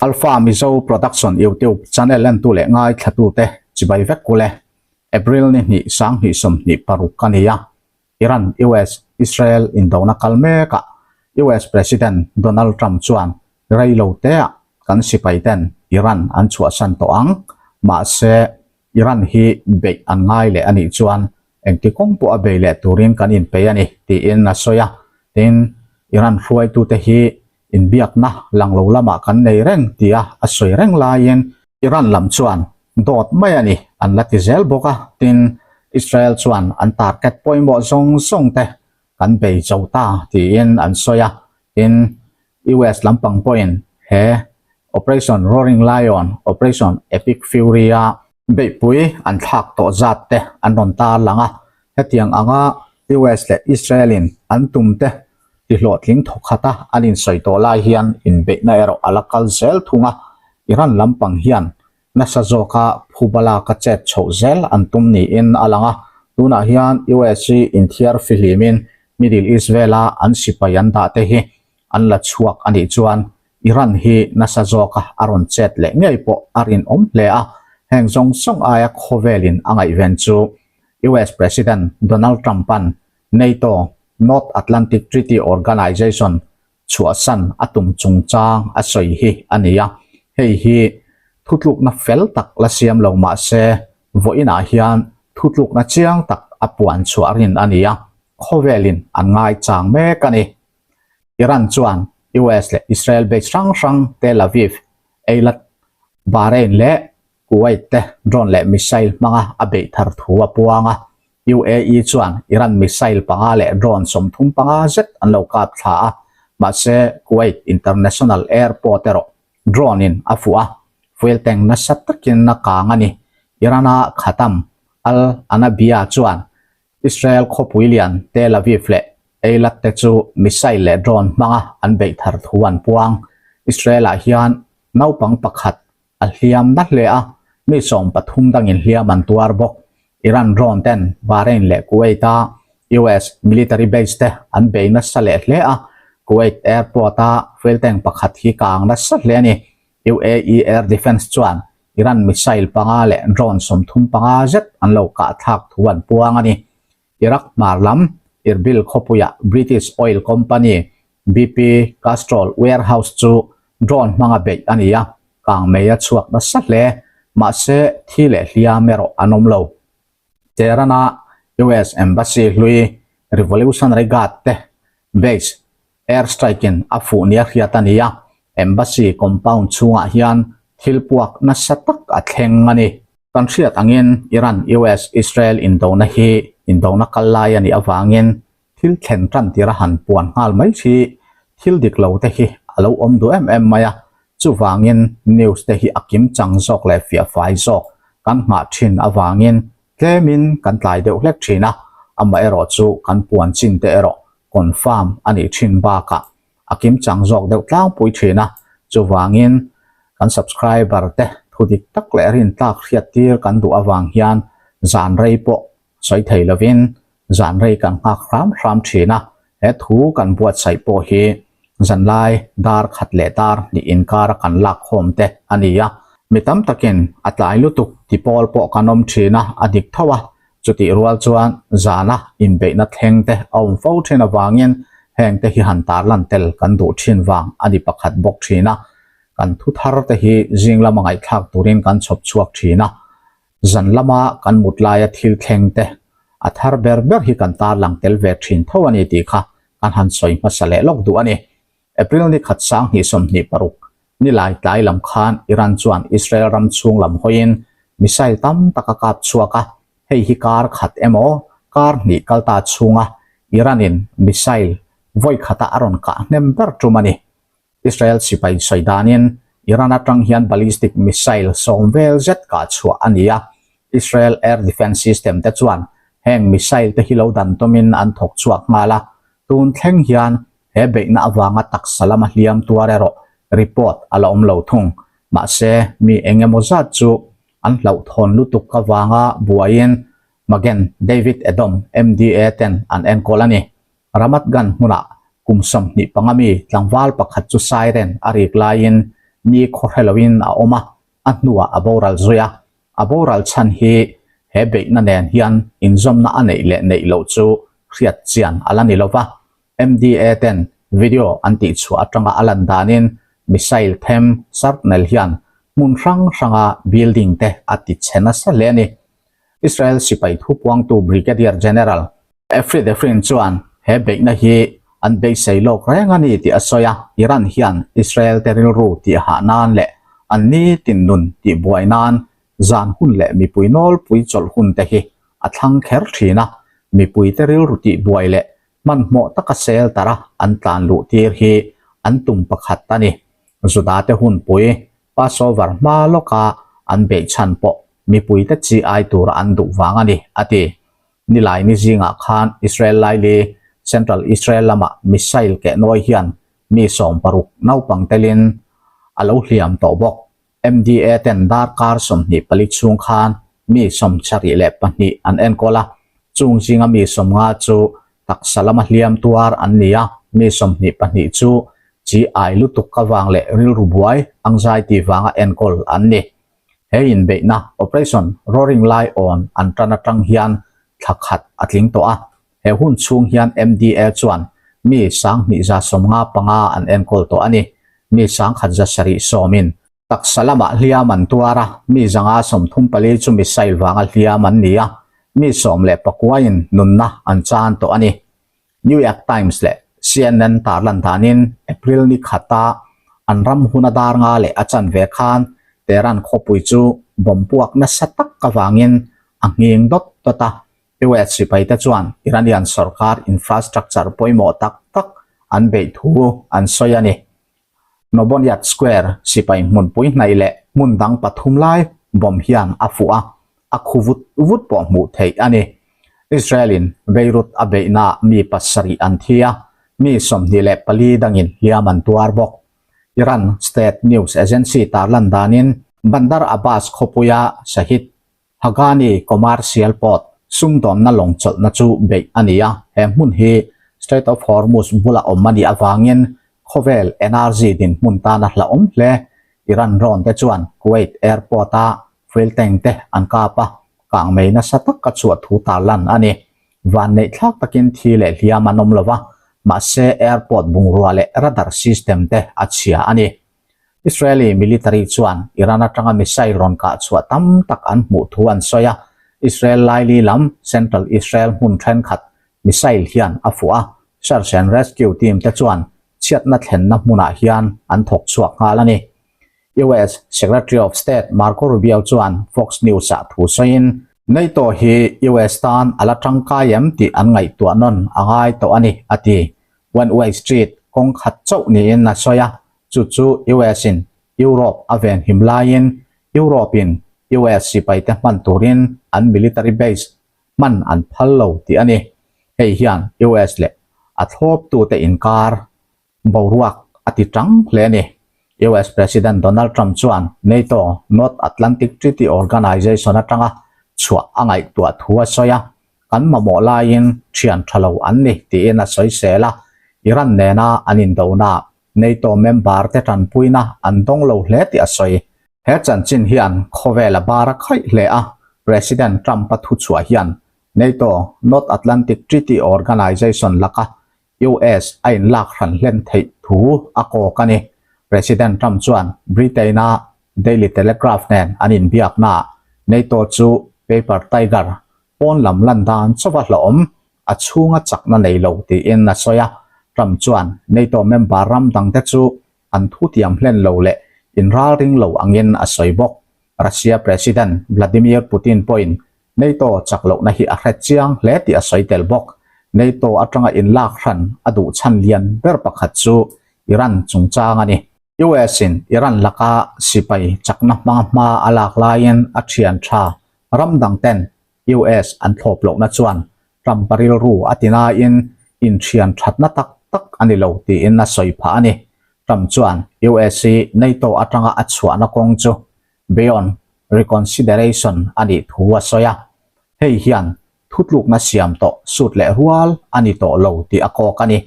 Alpha Mizo Production YouTube channel entu leh ngaithlatute chibai vek kule April ni hnih sanghnih 26 a ni a. Iran, US, Israel indona kal mekah US President Donald Trump chuan rei lo teah kan sipai ten Iran an chhuahsan tawh ang, mahse Iran hi beih an ngai leh a nih chuan engti kawng pawh a bei leh turin kan inpei a ni tiin a sawi a. Tin, Iran hruaitute hi inbiakna lang lo lamah kan nei reng tia a sawi reng laiin Iran lam chuan dawt mai a ni an la ti zel bawk a. Tin, Israel chuan an target pawimawh zawng zawng te kan bei zo ta tiin an sawi a. Tin, US lampang pawhin he Operation Roaring Lion, Operation Epic Fury-a beihpui an thlak tawh zat te an rawn tar lang a. Hetiang anga US leh Israel-in an tum te tihlawhtling thawkhat a an insawi tawh lai hian inbeihna erawh a la kal zel thung a. Iran lampang hian nasa zawka phuba laka chet chhoh zel an tum niin a lang a. Tunah hian US hi inthiar fihlimin Middle East vela an sipai an dah te hi an la chhuak a nih chuan Iran hi nasa zawka a rawn chet leh ngei pawh a rinawm hle a. Heng zawng zawng aia khawvelin a ngaihven chu US President Donald Trump-a'n NATO, North Atlantic Treaty Organization, chhuahsan a tum chungchang a sawi hi a ni a. Hei hi thutlukna fel tak la siam lo mah se vawiinah hian thutlukna chiang tak a puan chhuah rin a ni a, khawvelin an ngaichang mek a ni. Iran chuan US leh Israel base hrang hrang Tel Aviv, Eilat, Bahrain leh Kuwait te drone leh missile hmanga a beih thar thu a puang a. UAE chuan Iran missile panga leh drone 35 zet an lo kap thla a, mahse Kuwait International Airport erawh drone in a fuh a, fuel tank nasa takin a kang a ni. Iran-a Khatam al-Anabia chuan Israel khawpui lian Tel Aviv leh Eilat te chu missile leh drone hmanga an beih thar thu an puang. Israel-ah hian naupang pakhat a hliam na hle a, mi 13 dangin hliam an tuar bawk. Iran drone ten Bahrain leh Kuwait-a US military base te an bei nasa leh hle a, Kuwait airport-a fuel tank pakhat hi kang nasa hle a ni. UAE Air Defence chuan Iran missile panga leh drone 35 zet an lo kah thlak thu an puang a ni. Iraq hmar lam Irbil khawpuiah British oil company BP Castrol warehouse chu drone hmanga beih a ni a, kangmei a chhuak nasa hle. Mahse, thi leh hliam erawh an awm lo. Tehran-a US Embassy hlui Revolutionary Guard te base air strike-in a fuh nia hriat a ni a, Embassy compound chhungah hian thil puak nasa tak a thleng a ni. Kan hriat angin Iran-US-Israel indona hi indona kal lai a nih avangin thil thlen tan tir a han puan nghal mai hi thil dik lo te hi a lo awm duh em em mai a, chuvangin news te hi a kim chang zawk leh fiah fai zawk kan nghah thin avangin tlemin kan tlai deuh hlek thin a, amaherawh chu kan puan chin te erawh confirm a nih thin bakah a kim chang zawk deuh tlangpui thin a, chuvangin kan subscriber te thu dik tak leh rintlak hriat tir kan duh avang hian zan rei pawh sawi thei lovin zan rei kan nghak hram hram thin a, he thu kan buatsaih pawh hi zanlai dar khat leh dar hnih inkara kan lak khawm te a ni a, mi tam takin a tlai lutuk ti pawl pawh kan awm thin a, a dik tho a, chutih rual chuan zana inbeihna thleng te a awm fo thin avangin heng te hi han tarlan tel kan duh thin vang a ni pakhat bawk thin a, kan thu thar te hi zing lama ngaihthlak turin kan chhawp chhuak thin a. Zan lama kan mut laia thil thleng te a thar ber ber hi kan tarlang tel ve thin tho a ni tih kha kan han sawi hmasa leh lawk duh a ni. April ni khat 2026 nilai tlai lam khan Iran chuan Israel ram chhung lam hawiin missile tam tak a kap chhuak a, hei hi kar khat emaw kar hnih kal ta chhunga Iran-in missile vawi khata a rawn kah hnem ber tum a ni. Israel sipai sawi danin Iran atang hian ballistic missile 10 vel zet kah chhuah a ni a, Israel air defence system te chuan heng missile te hi lo dan tumin an thawk chhuak nghal a, tun thleng hian he beihna avanga taksa lama hliam tuar erawh report a la awm lo thung. Mahse, mi eng emaw zat chu an hlauhthawn lutuk avanga buaiin Magen David Adom, MDA, ten an enkawl a ni. Ramat Gan hmunah kum 25 mi tlangval pakhat chu siren a rik laiin ni khaw hre loin a awm a, a hnuah a boral zui a. A boral chhan hi he beihna nen hian inzawmna a neih leh neih loh chu hriat chian a la ni lo va. MDA ten video an tihchhuah atanga a lan danin missile them shrapnel hian hmun hrang hranga building te a ti chhe nasa hle a ni. Israel sipai thupuangtu Brigadier General Efri Defrin chuan he beihna hi an beisei lawk reng a ni tih a sawi a, Iran hian Israel te rilru tih hah nan leh an nitin nun tih buai nan zan hun leh mipui nawlpui chawlh hun te hi a thlang kher thin a, mipui te rilru tih buai leh hmanhmawh taka sel tara an tlan luh tir hi an tum pakhat a ni. Juda te hunpui Passover hma lawka an beih chhan pawh mipui te chi ai tura an duh vang a ni, a ti. Nilai ni zingah khan Israel laili Central Israel lamah missile keh nawi hian mi 60 naupang telin a lo hliam tawh bawk. MDA ten darkar 24 chhung khan mi 72 an enkawl a, chung zinga mi 50 chu taksa lama hliam tuar an ni a, mi 22 chu chi ai lutuk avang leh rilru buai anxiety vanga enkawl an ni. He inbeihna Operation Roaring Lion an tan atang hian thla khat a tling tawh a, he hun chhung hian MDA chuan mi 2155 an enkawl tawh a ni. Mi 1170 in taksa lamah hliam an tuar a, mi 134 chu missile vanga hliam an ni a, mi 19 in nunna an chan tawh a ni. New York Times leh CNN tarlan danin April ni khata an ram huna dar nga leh a chanve khan Tehran khawpui chu bomb puak nasa tak avangin a nghing dawt dawt a. US sipaite chuan Iranian sorkar infrastructure pawimawh tak tak an beih thu an sawi a ni. Nobonyad Square sipai hmunpui hnaih leh hmun dang pathum lai bomb hian a fuh a, a khu vut vut pawh hmuh theih a ni. Israel-in Beirut a beihnaah mi pasarih an thi a, mi 24 dangin hliam an tuar bawk. Iran state news agency tarlan danin Bandar Abbas khawpuia Shahid Haghani Commercial Port sumdawnna lawng chawlhna chu beih a ni a, he hmun hi Strait of Hormuz bula awm a nih avangin khawvel energy dinhmun tan a hlauhawm hle. Iran rawn te chuan Kuwait airport-a fuel tank te an kap a, kangmei nasa taka chhuah thu tarlan a ni. Vanneih thlak takin thi leh hliam an awm lo va, mahse airport bungrua leh radar system te a chhia a ni. Israeli military chuan Iran atanga missile rawn kah chhuah tam tak an hmuh thu an sawi a, Israel laili lam Central Israel hmun thenkhat missile hian a fuh a, search and rescue team te chuan chhiatna thlenna hmunah hian an thawk chhuak nghal a ni. US Secretary of State Marco Rubio chuan Fox News-ah thu sawiin, NATO hi US tan a la tangkai em tih an ngaihtuah nawn a ngai tawh a ni, a ti. One Way Street kawng khat chauh niin a sawi a, chu chu US in Europe a venhim laiin Europe in US sipaite hman turin an military base hman an phal lo tih a ni. Hei hian US leh a thlawptute inkar boruak a ti tang hle a ni. US President Donald Trump chuan NATO, North Atlantic Treaty Organization, atanga chhuah a ngaihtuah thu a sawi a, kan mamawh laiin thian tha lo an ni tiin a sawisel a, Iran nena an indonaah NATO member te tanpuina an dawng lo hle tih a sawi. He chanchin hian khawvel a bar a khaih hle a, President Trump-a thuchhuah hian NATO, North Atlantic Treaty Organization, laka US a inlak hran hlen theih thu a kawk a ni. President Trump chuan Britain-a Daily Telegraph nen an inbiaknaah NATO chu paper tiger, pawn lam lan dan chauha hlawhawm, a chhunga chakna nei lo tiin a sawi a. Trump chuan NATO member ram dangte chu an thutiam hlen lo leh inralring lo angin a sawi bawk. Russia President Vladimir Putin pawhin NATO chak lohna hi a hre chiang hle tih a sawi tel bawk. NATO atanga inlak hran a duh chhan lian ber pakhat chu Iran chungchang a ni. US in Iran laka sipai chakna hmanga hma a lak laiin a thian tha ram dang ten US an thlawp lohna chuan Trump a rilru a ti nain inthian thatna tak tak a ni lo tiin a sawi phah a ni. Trump chuan US hi NATO atanga a chhuahna kawng chu beyond reconsideration a nih thu a sawi a, hei hian thutlukna siam tawh sut leh rual a ni tawh lo tih a kawk a ni.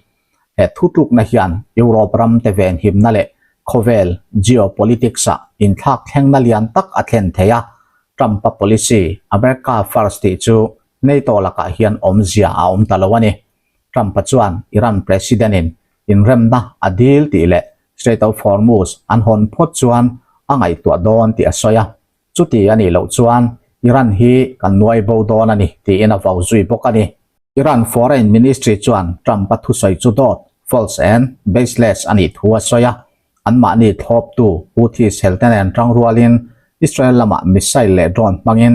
He thutlukna hian Europe ram te venhimna leh khawvel geopolitics-ah inthlak thlengna lian tak a thlen thei a, Trump-a policy America First tih chu NATO lakah hian awmzia a awm ta lo a ni. Trump-a chuan Iran President-in inremna a dil tih leh Strait of Hormuz an hawn phawt chuan a ngaihtuah dawn tih a sawi a, chuti a nih loh chuan Iran hi kan nuai bo dawn a ni tiin a vau zui bawk a ni. Iran Foreign Ministry chuan Trump-a thusawi chu dawt, false and baseless, a nih thu a sawi a, anmahni thlawptu Houthis helte nen tangrualin Israel lamah missile leh drone hmangin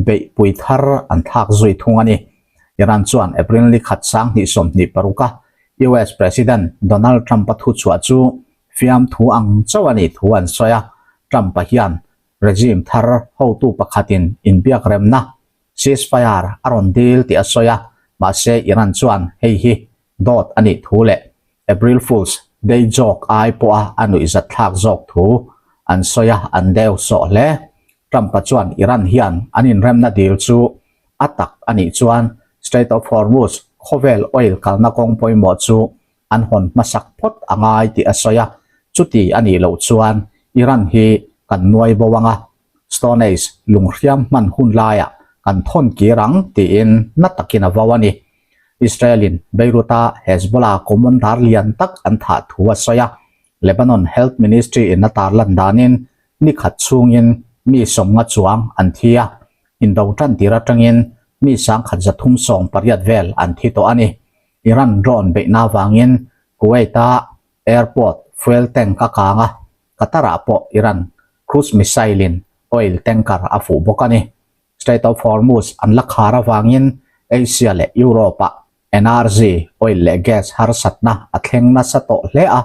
beihpui thar an thlak zui thung a ni. Iran chuan April ni khat 2026 a US President Donald Trump-a thuchhuah chu fiamthu ang chauh a nih thu an sawi a, Trump-a hian regime thar hotu pakhatin inbiak remna, ceasefire, a rawn dil tih a sawi a, mahse Iran chuan hei hi dawt a nih thu leh April Fools Day joke ai pawha a nuihzat thlak zawk thu an sawi a, an deu sawh hle. Trump-a chuan Iran hian an inremna dil chu a tak a nih chuan Strait of Hormuz khawvel oil kalna kawng pawimawh chu an hawn hmasak phawt a ngai tih a sawi a, chuti a nih loh chuan Iran hi kan nuai bo ang a, Stone Age lunghriam hman hun laiah kan thawn kir ang tiin na takin a vau a ni. Israel-in Beirut-a Hezbollah commander lian tak an thah thu a sawi a, Lebanon Health Ministry-in a tarlan danin ni khat chhungin mi sawmnga chuang an thi a, indo tan tir atangin mi 1380 vel an thi tawh a ni. Iran drone beihna avangin Kuwait-a airport fuel tank a kang a, Qatar-ah pawh Iran cruise missile-in oil tanker a fuh bawk a ni. Strait of Hormuz an la khar avangin Asia leh Europe-ah Energy, oil leh gas harsatna a thleng nasa tawh hle a,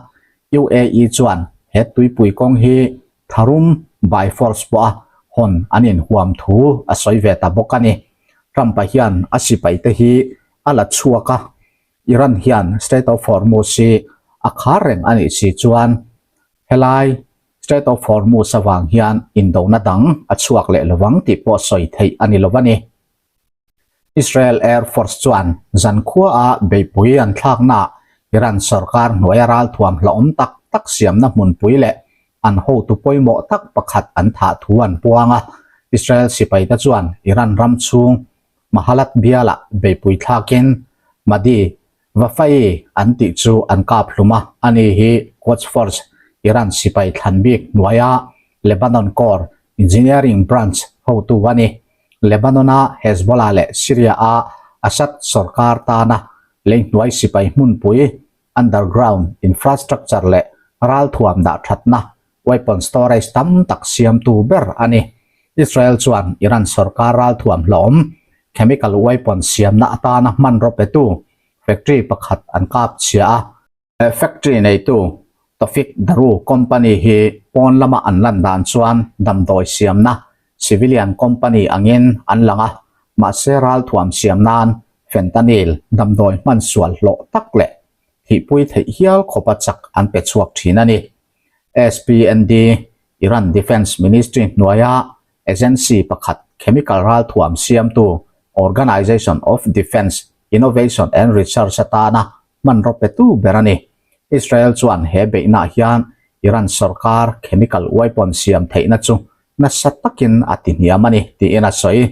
UAE chuan he tuipui kawng hi tharum by force pawha hawn an inhuam thu a sawi ve ta bawk a ni. Trump-a hian a sipaite hi a la chhuak a, Iran hian Strait of Hormuz hi a khar reng a nih si chuan helai Strait of Hormuz avang hian indona dang a chhuak leh lovang tih pawh sawi theih a ni lo a ni. Israel Air Force chuan zankhuaah beihpui an thlaknaah Iran sorkar hnuaia ralthuam hlauhawm tak tak siamna hmunpui leh an hotu pawimawh tak pakhat an thah thu an puang a. Israel sipaite chuan Iran ram chhung Mahalat bialah beihpui thlakin Mahdi Vafaei an tih chu an kap hlum a, ani hi Quds Force, Iran sipai thlan bik hnuaia Lebanon Corps Engineering Branch hotu a ni. Lebanon-a Hezbollah leh Syria-a Assad sorkar tana leihnuai sipai hmunpui, underground infrastructure leh ralthuam dah thatna, weapon storage, tam tak siamtu ber a ni. Israel chuan Iran sorkar ralthuam hlawm, chemical weapon siamna atana hmanraw petu factory pakhat an kap chhia a. Factory neitu Tawfik Daru company hi pawn lama an lan dan chuan damdawi siamna civilian company angin an lang a, mahse ralthuam siam nan fentanyl damdawi hman sual hlawh tak leh thihpui theih hial khawpa chak an pe chhuak thin a ni. SPND, Iran Defence Ministry hnuaia agency pakhat chemical ralthuam siamtu Organization of Defence Innovation and Research atana hmanraw petu ber a ni. Israel chuan he beihnaah hian Iran sorkar chemical weapon siam theihna chu nasa takin a ti hniam a ni tiin a sawi.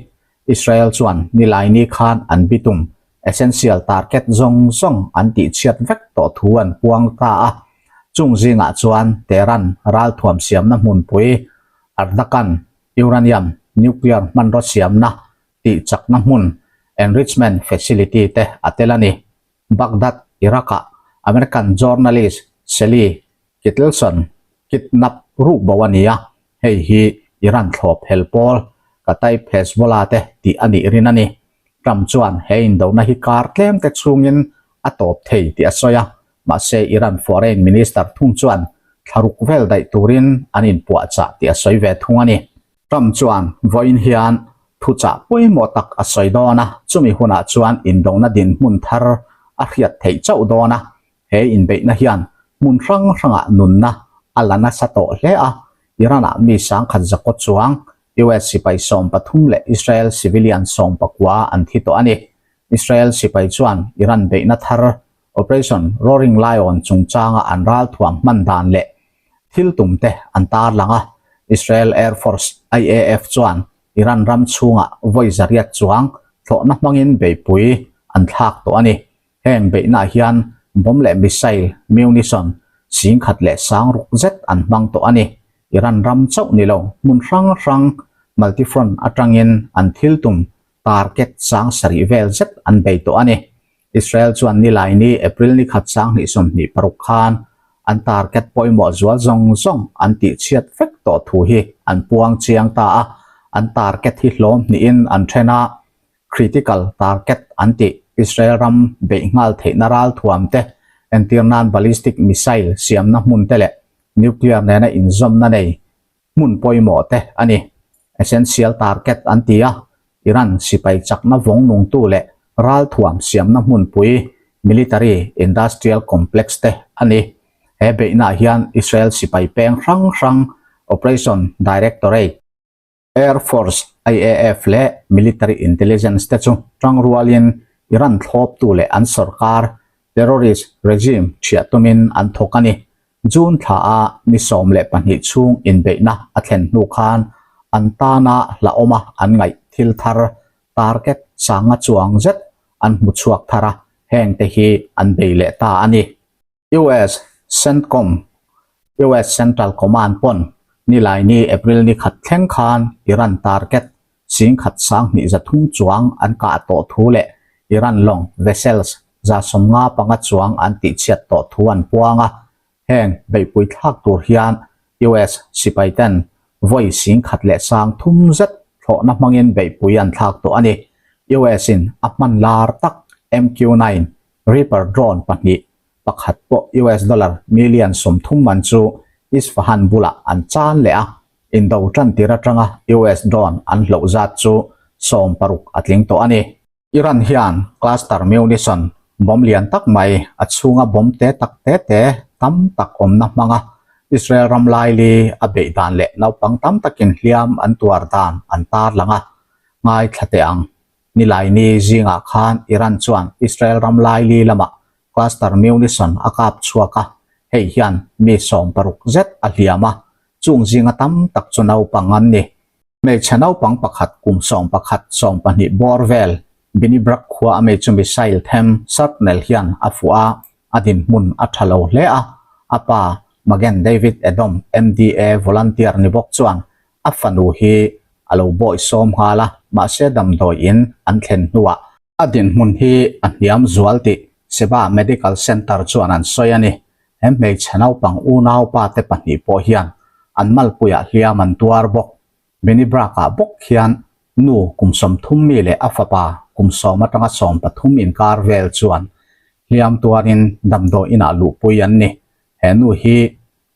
Israel chuan Nilaini khan an bitum essential target zawng zawng an tihchhiat vek tawh thu an puang ta a. Chung zingah chuan Tehran ralthuam siamna hmunpui Ardakan uranium nuclear hmanraw siamna tihchakna hmun enrichment facility te a tel a ni. Baghdad, Iraq-ah American journalist Sally Kittleson kidnap ruk bo a ni a, hei hi Iran thlawp hel pawl Kataib Hezbollah te tih a nih rin a ni. Trump chuan he indona hi kar tlem te chhungin a tawp thei tih a sawi a, mahse Iran foreign minister thung chuan thlaruk vel daih turin an inpuahchah tih a sawi ve thung a ni. Trump chuan vawiin hian thuchah pawimawh tak a sawi dawn a, chumi hunah chuan indona dinhmun thar a hriat theih chauh dawn a. He inbeihna hian hmun hrang hrangah nunna a la nasa tawh hle a, Iran-ah mi 10,100 chuang, US sipai 13 leh Israel civilian 19 an thi tawh a ni. Israel sipai chuan Iran beihna thar Operation Roaring Lion chungchanga an ralthuam hman dan leh. thil tum te an tarlang a. Israel Air Force, IAF, chuan Iran ram chhungah vawi zariat chuang thlawhna hmangin beihpui an thlak tawh a ni. Heng beihnaah hian bomb leh missile, munition, 10,000 leh 6000 zet an hmang tawh a ni. Iran ram chauh ni lo, hmun hrang hrang multi-front atangin an thil tum target 7000 vel zet an bei tawh a ni. Israel chuan Nilaini, April ni khat 2026 khan an target pawimawh zual zawng zawng an tihchhiat vek tawh thu hi an puang chiang ta a, an target hi hlawm hnihin an then a, critical target an tih Israel ram beih nghal theihna ralthuam te, entir nan ballistic missile siamna hmun te leh nuclear nena inzawmna nei hmun pawimawh te a ni. Essential target an ti a, Iran sipai chakna vawng nungtu leh ralthuam siamna hmunpui military industrial complex te a ni. He beihnaah hian Israel sipai peng hrang hrang Operation Directorate, Air Force, IAF, leh Military Intelligence te chu tangrualin Iran thlawptu leh an sorkar terrorist regime thiah tumin an thawk a ni. June thla a ni 12 chhung inbeihna a thlen hnu khan an tana hlauhawma an ngaih thil thar target sanga chuang zet an hmu chhuak thar a, heng te hi an bei leh ta a ni. US CENTCOM, US Central Command, pawn Nilaini April ni khat thleng khan Iran target 10,203 chuang an kah tawh thu leh Iran lawng, vessels, 155 chuang an tihchhiat tawh thu an puang a. Heng beihpui thlak tur hian US sipai ten vawi 10,300 zet thlawhna hmangin beihpui an thlak tawh a ni. US in a hman lar tak MQ-9 Reaper drone pahnih, pakhat pawh US dollar million 30 man chu Isfahan bulah an chan leh a, indo tan tir atanga US drone an hloh zat chu 60 a tling tawh a ni. Iran hian cluster munition bomb lian tak mai a chhunga bomb te tak te te tam tak awmna hmanga Israel ram laili a beih dan leh naupang tam takin hliam an tuar dan an tarlang a, ngaithla teh ang. Nilaini zingah khan Iran chuan Israel ram laili lamah cluster munition a kap chhuak a, hei hian mi 60 zet a hliam a, chung zinga tam tak chu naupang an ni. Hmeichhe naupang pakhat kum 11, 12 bawr vel Bnei Brak khua a mi chu missile them shrapnel hian a fuh a, a dinhmun a tha lo hle a, a pa Magen David Adom, MDA volunteer ni bawk chuan a fanu hi a lo bawi sawm nghal a, mahse damdawi in an thlen hnuah a dinhmun hi a hniam zual tih Sheba Medical Center chuan an sawi a ni. He hmeichhe naupang unaupa te pahnih pawh hian an malpuiah hliam an tuar bawk. Bnei Brak-ah bawk hian nu kum 30 mi leh a fapa kum 10 atanga 13 inkar vel chuan hliam tuarin damdawi inah luhpui an ni. He nu hi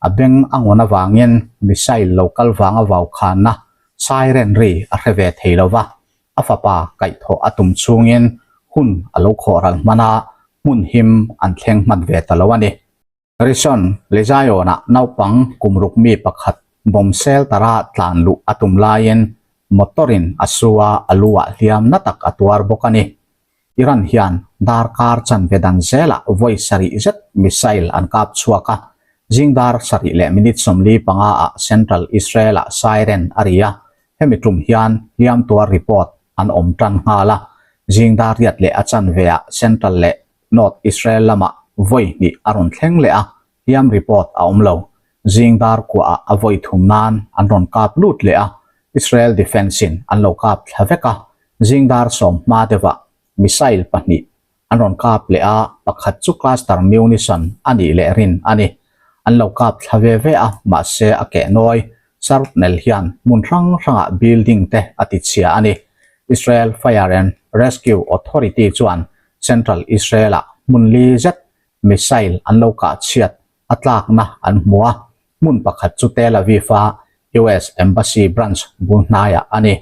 a beng a ngawn avangin missile lo kal vanga vau khanna siren ri a hre ve thei lo va, a fapa kaihthawh a tum chhungin hun a lo khawh ral hman a, hmun him an thleng hman ve ta lo a ni. Rishon LeZion-ah naupang kum ruk mi pakhat bomb shelter-a tlan luh a tum laiin motor-in a su a, a lu-ah hliam na tak a tuar bawk a ni. Iran hian darkar chanve dan zelah vawi sarih zet missile an kap chhuak a, zing dar sarih leh minute 45 ah Central Israel-ah siren a ri a, hemi tum hian hliam tuar report an awm tan nghal a, zing dar riat leh a chanve ah Central leh North Israel lamah vawi hnih a rawn thleng leh a, hliam report a awm lo. Zing dar kuahah a vawi thum nan an rawn kap lut leh a, Israel Defence-in an lo kap thla vek a, zing dar sawm hma deuhah missile pahnih an rawn kap leh a, pakhat chu cluster munition a nih leh rin a ni. An lo kap thla ve ve a, mahse a keh nawi shrapnel hian hmun hrang hrangah building te a ti chhia a ni. Israel Fire and Rescue Authority chuan Central Israel-ah hmun li zet missile an lo kah chhiat a tlakna an hmu a, hmun pakhat chu Tel Aviv-a US Embassy branch bul hnaiah a ni.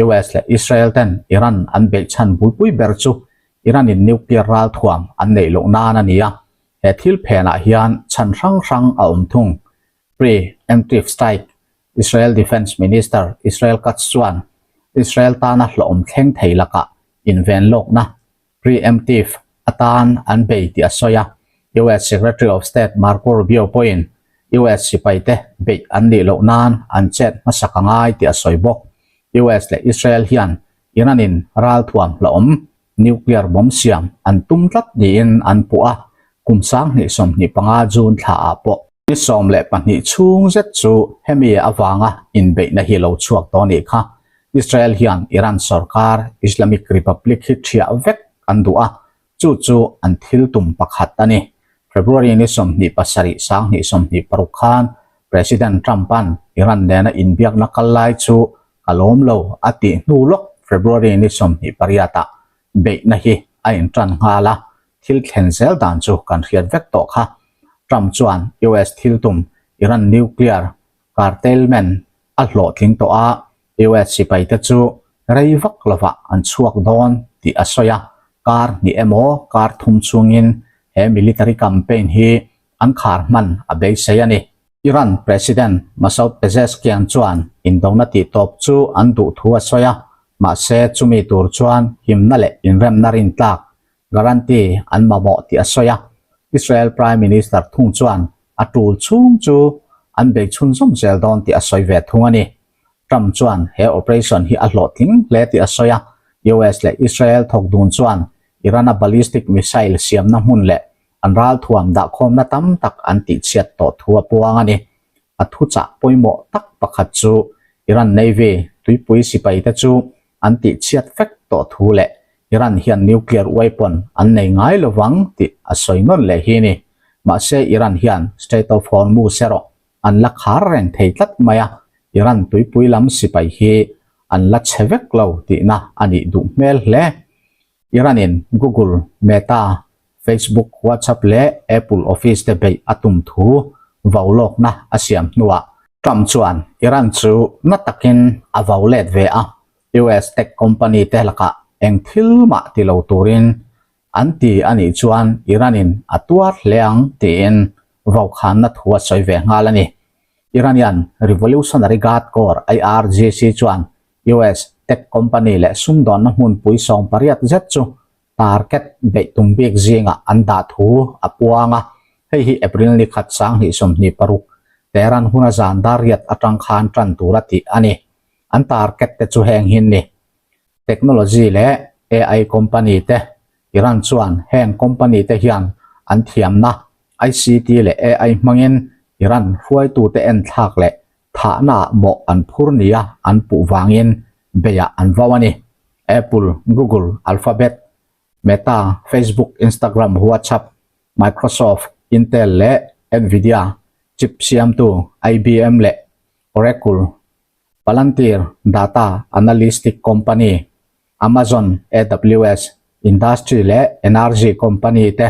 US leh Israel ten Iran an beih chhan bulpui ber chu Iran-in nuclear ralthuam an neih loh nan a ni a, he thil phenah hian chhan hrang hrang a awm thung. Pre-emptive strike Israel Defence Minister Israel Katz chuan Israel tana hlawhawm thleng thei lakah inven lawkna pre-emptive atan an bei tih a sawi a. US Secretary of State Marco Rubio pawhin US sipaite beih an nih loh nan an chet hmasak a ngai tih a sawi bawk. US leh Israel hian Iran-in ralthuam hlauhawm nuclear bomb siam an tum tlat niin an puh a, kum 2025 June thlaah pawh ni 12 chhung zet chu hemi avanga inbeihna hi lo chhuak tawh a nih kha. Israel hian Iran sorkar Islamic Republic hi ṭhiah vek an duh a, chu chu an thil tum pakhat a ni. February ni 27 2026 khan President Trump-a'n Iran nena inbiakna kal lai chu ka lawm lo a tih hnu lawk February ni 28 ah beihna hi a intan nghal a, thil thlen zel dan chu kan hriat vek tawh kha. Trump chuan US thil tum Iran nuclear curtailment a hlawhtling tawh a, US sipaite chu rei vak lovah an chhuak dawn tih a sawi a, kar hnih emaw kar thum chungin he military campaign hi an khar hman a beisei a ni. Iran President Masoud Pezeshkian chuan indona tihtawp chu an duh thu a sawi a, mahse chumi tur chuan himna leh inremna rintlak, guarantee, an mamawh tih a sawi a. Israel Prime Minister thung chuan a tul chhung chu an bei chhunzawm zel dawn tih a sawi ve thung a ni. Trump chuan he operation hi a hlawhtling hle tih a sawi a, US leh Israel thawk dun chuan Iran-a ballistic missile siamna hmun leh an ralthuam dahkhawmna tam tak an tihchhiat tawh thu a puang a ni. A thuchah pawimawh tak pakhat chu Iran Navy tuipui sipaite chu an tihchhiat vek tawh thu leh Iran hian nuclear weapon an nei ngai lovang tih a sawi nawn leh hi a ni. Mahse Iran hian Strait of Hormuz erawh an la khar reng thei tlat mai a, Iran tuipui lam sipai hi an la chhe vek lo tihna a nih duh hmel hle. Iran-in Google, Meta, Facebook, WhatsApp leh Apple Office te beih a tum thu vau lawkna a siam hnuah Trump chuan Iran chu na takin a vau let ve a, US tech company te lakah eng thil mah ti lo turin an ti a nih chuan Iran-in a tuar hle ang tiin vaukhanna thu a sawi ve nghal a ni. Iranian Revolutionary Guard Corps, IRGC, chuan US tech company leh sumdawnna hmunpui 80 zet chu target beih tum bik zingah an dah thu a puang a, hei hi April ni khat 2026 Tehran huna zan dar riat atang khan tan tura tih a ni. An target te chu heng hin ni. Technology leh AI company te, Iran chuan heng company te hian an thiamna ICT leh AI hmangin Iran hruaitute enthlak leh thahna ah mawh an phur nia an puh vangin beiah an vau a ni. Apple, Google, Alphabet, Meta, Facebook, Instagram, WhatsApp, Microsoft, Intel leh Nvidia, chip siamtu IBM leh Oracle, Palantir, data analytic company, Amazon AWS, industry leh energy company te,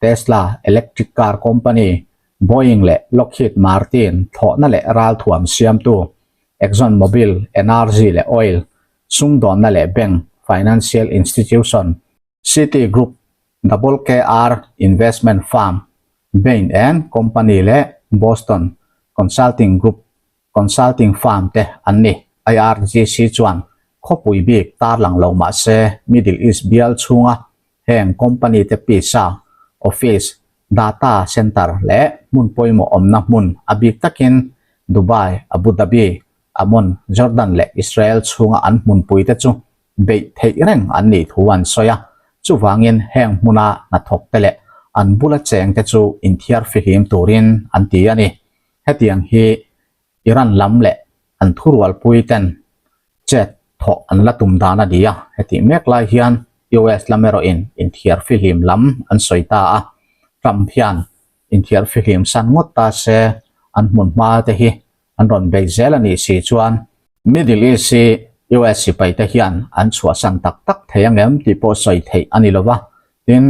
Tesla, electric car company, Boeing leh Lockheed Martin thlawhna leh ralthuam siamtu, Exxon Mobil, energy leh oil, sumdawnna leh bank, financial institution, Citigroup, WKR investment firm, Bain and Company leh Boston Consulting Group consulting firm te an ni. IRGC chuan khawpui bik tarlang lo mah se Middle East bial chhunga heng company te pisa, office, data center leh hmun pawimawh awmna hmun a bik takin Dubai, Abu Dhabi, Amon, Jordan leh Israel chhunga an hmunpui te chu beih theih reng an nih thu an sawi a. Chuvangin heng hmuna hnathawk te leh an bula cheng te chu inthiar fihlim turin an ti a ni. Hetiang hi Iran lam leh an thurualpui ten chet thawh an la tum dan a ni a, hetih mek lai hian US lam erawhin inthiar fihlim lam an sawi ta a, Trump hian inthiar fihlim san ngawt ta se an hmun hma te hi an rawn bei zel a nih si chuan Middle East hi US sipai te hian an chhuahsan tak tak thei ang em tih pawh sawi theih a ni lo va, tin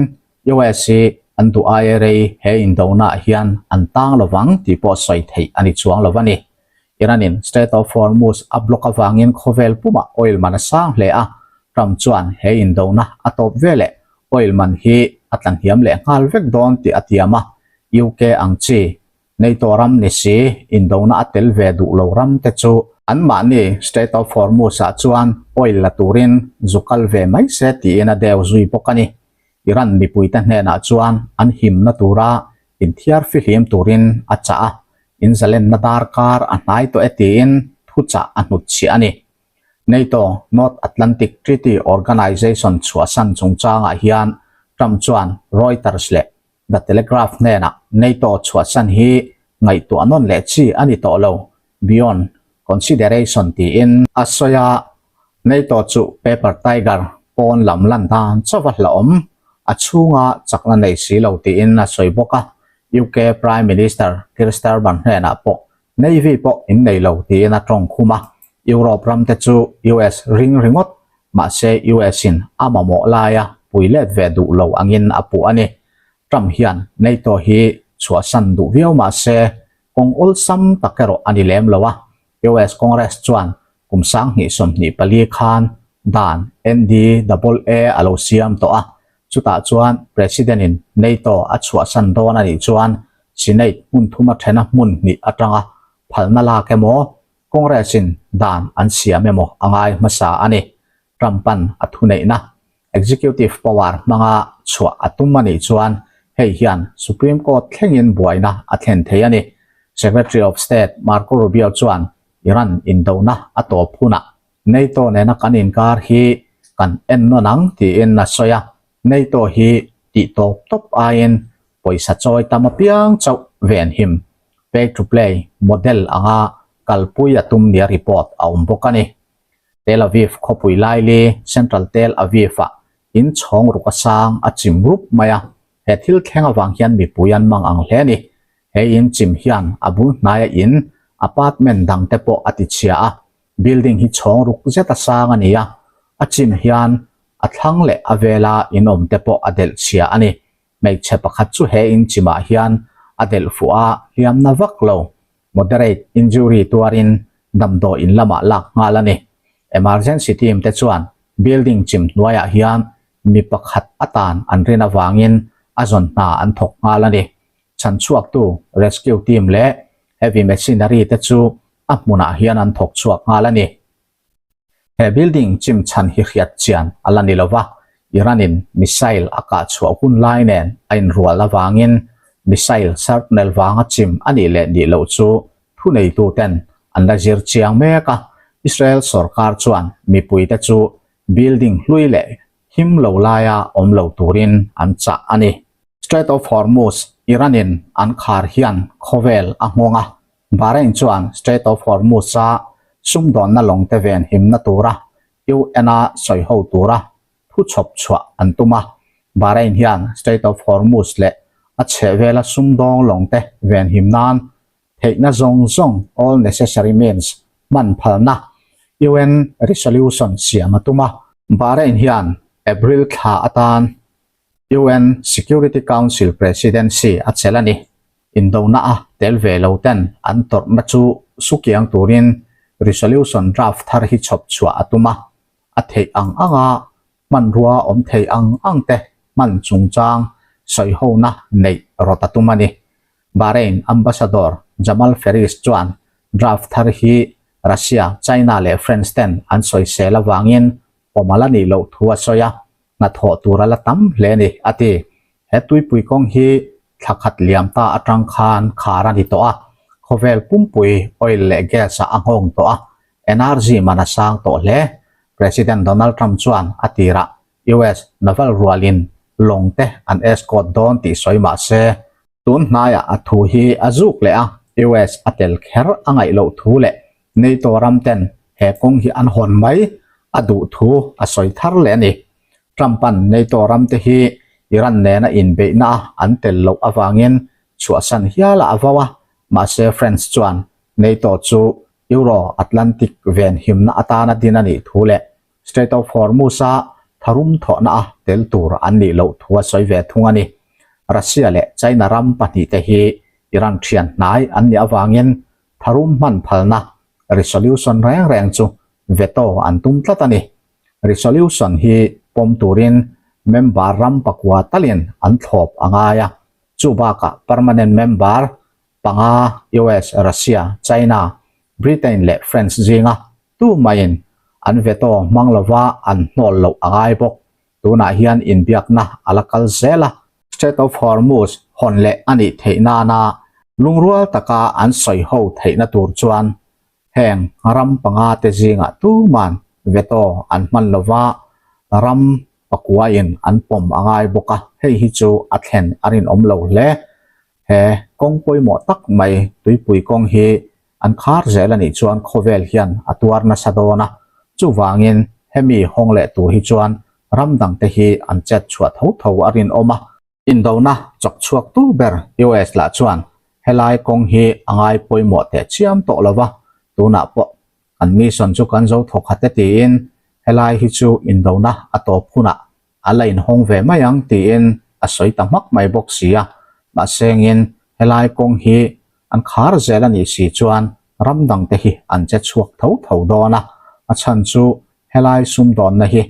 US hi an duh aia rei he indona ah hian an tang lovang tih pawh sawi theih a ni chuang lo a ni. Iran in Strait of Hormuz a block avangin khawvel pumah oil man a sang hle a, Trump chuan he indona a tawp veleh oil man hi a tlanhniam leh nghal vek dawn tih a tiam a, UK ang chi NATO ram ni si indona a tel ve duh lo ram te chu anmahni Strait of Hormuz ah chuan oil la turin zu kal ve mai se tiin a deu zui bawk a ni. Iran mipuite hnenah chuan an himna tura inthiar fihlim turin a chah a. Inzalenna darkar a hnai tawh e tiin thuchah a hnutchhiah a ni. NATO, North Atlantic Treaty Organization chhuahsan chungchangah hian Trump chuan Reuters leh The Telegraph hnenah NATO chhuahsan hi ngaihtuah nawn leh chi a ni tawh lo, beyond consideration tiin a sawi a. NATO chu paper tiger pawn lam lan dan chauh a hlauhawm, a chhunga chakna nei si lo tiin a sawi bawk a. UK Prime Minister Keir Starmer hnenah pawh Navy pawh in nei lo tiin a tawng khum a. Europe ram te chu US ring ringawt mahse US in a mamawh laia pui let ve duh lo angin a puh a ni. Trump hian NATO hi chhuahsan duh viau mahse kawng awlsam tak erawh a ni lem lo a. US Congress chuan kum 2024 khan dan NDAA a lo siam tawh a, chutah chuan President in NATO a chhuahsan dawn a nih chuan Senate hmun thuma thena hmun hnih atanga phalna lak emaw Congress in dan an siam emaw a ngai hmasa a ni. Trump-a'n a thuneihna, executive power, hmanga chhuah a tum a nih chuan hei hian Supreme Court thlengin buaina a thlen thei a ni. Secretary of State Marco Rubio chuan Iran indona a tawp hunah NATO nena kan inkar hi kan ennawn ang tiin a sawi a, NATO hi tih tawp tawp aiin pawisa chawi tam apiang chauh venhim, pay to play, model anga kalpui a tum nia report a awm bawk a ni. Tel Aviv khawpui laili Central Tel Aviv-ah in chhawng ruk a sang a chim rup mai a, he thil thleng avang hian mipui an mang ang hle a ni. He in chim hian a bul hnaia in apartment dang te pawh a tichhia a, building hi chhawng ruk zet a sang a ni a, a chim hian a thlang leh a vela in awm te pawh a delh chhia a ni. Hmeichhe pakhat chu he in chimah hian a delh fuh a, hliamna vak lo, moderate injury tuarin damdawi in lamah lak nghal a ni. Emergency team te chuan building chim hnuaiah hian mi pakhat atan an rin avangin a zawn hna an thawk nghal a ni. Chhanchhuaktu rescue team leh heavy machinery te chu a hmunah hian an thawk chhuak nghal a ni. He building chim chhan hi hriat chian a la ni lo va, Iran-in missile a kah chhuah hun lai nen a inrual avangin missile shrapnel vanga chim a nih leh nih loh chu thuneituten an la zir chiang mek a. Israel sorkar chuan mipuite chu building hlui leh him lo laia awm lo turin an chah a ni. Strait of Hormuz, Iran-in an khar hian khawvel a nghawng a, Bahrain chuan Strait of Hormuz-a sumdawnna lawngte ven himna tura UN-a sawiho tura thu chhawp chhuah an tum a. Bahrain hian Strait of Hormuz leh a chhehvela sumdawng lawngte ven him nan theihna zawng zawng, all necessary means, hman phalna UN resolution siam a tum a. Bahrain hian April thla atan UN Security Council Presidency a chelh a ni. Indona a tel ve lo ten an tawrhna chu sukiang turin resolution draft thar hi chhawp chhuah a tum a, a theih ang anga hmanrua awm thei ang ang te hman chungchang sawihona neih rawt a tum a ni. Bahrain Ambassador Jamal Faris chuan draft thar hi Russia, China leh France ten an sawisel avangin pawm a la nih loh thu a sawi a. hnathawh tur a la tam hle a ni, a ti. He tuipui kawng hi thla khat liam ta atang khan khar a ni tawh a, khawvel pumpui oil leh gas ah a nghawng tawh a, energy man a sang tawh hle. President Donald Trump chuan a tirah US naval rualin lawng te an escort dawn tih sawi mah se, tun hnaiah a thu hi a zuk leh a, US a tel kher a ngaih loh thu leh NATO ram ten he kawng hi an hawn mai a duh thu a sawi thar leh a ni. Trump-a'n NATO ram te hi Iran nena inbeihna a an tel loh avangin chhuahsan hial a vo a, mahse France chuan NATO chu Euro-Atlantic venhimna atana din a nih thu leh Strait of Hormuz-a tharum thawhna a tel tur an nih loh thu a sawi ve thung a ni. Russia leh China ram pahnihte hi Iran thian hnai an nih avangin tharum hman phalna resolution reng reng chu veto an tum tlat a ni. Resolution hi pawm turin member ram pakua talin an thlawp a ngai a, chu bakah permanent member panga US, Russia, China, Britain leh France zinga tu maiin an veto hmang lova an hnawl loh a ngai bawk. Tunah hian inbiakna a la kal zel a. Strait of Hormuz hawn leh a nih theih nana. Lungrual taka an sawi ho theihna tur chuan heng ram panga te zingah tuman veto an hman lova, ram pakuain an pawm a ngai bawk a, hei hi chu a thlen a rinawm lo hle. He kawng pawimawh tak mai tuipui kawng hi an khar zel a nih chuan khawvel hian a tuar nasa dawn a, chuvangin hemi hawng leh tur hi chuan ram dangte hi an chet chhuah tho tho a rinawm a. Indona chawk chhuak tu ber US lah chuan helai kawng hi a ngai pawimawh teh chiam tawh lo va, tunah pawh kan mission chu kan zo thawk khat e tiin helai hi chu indona a tawp hunah a la inhawng ve mai ang tiin a sawi ta hmak mai bawk si a, mahsengin helai kawng hi an khar zel a nih si chuan ram dangte hi an che chhuak tho tho dawn a, a chhan chu helai sumdawnna hi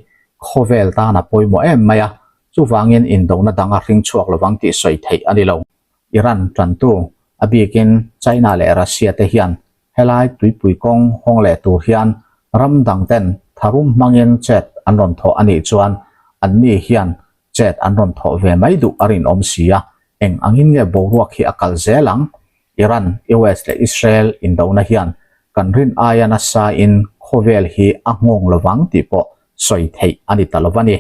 khawvel tan a pawimawh em mai a, chuvangin indona dang a hring chhuak lovang tih sawi theih a ni lo. Iran tantu, a bikin China leh Russia te hian helai tuipui kawng hawng leh tur hian ram dang ten tharum hmangin chet an rawn thawh a nih chuan anni hian chet an rawn thawh ve mai duh a rinawm si a, eng angin nge boruak hi a kal zel ang? Iran, US leh Israel indona hian kan rin aia nasa in khawvel hi a nghawng lovang tih pawh sawi theih a ni ta lo a ni.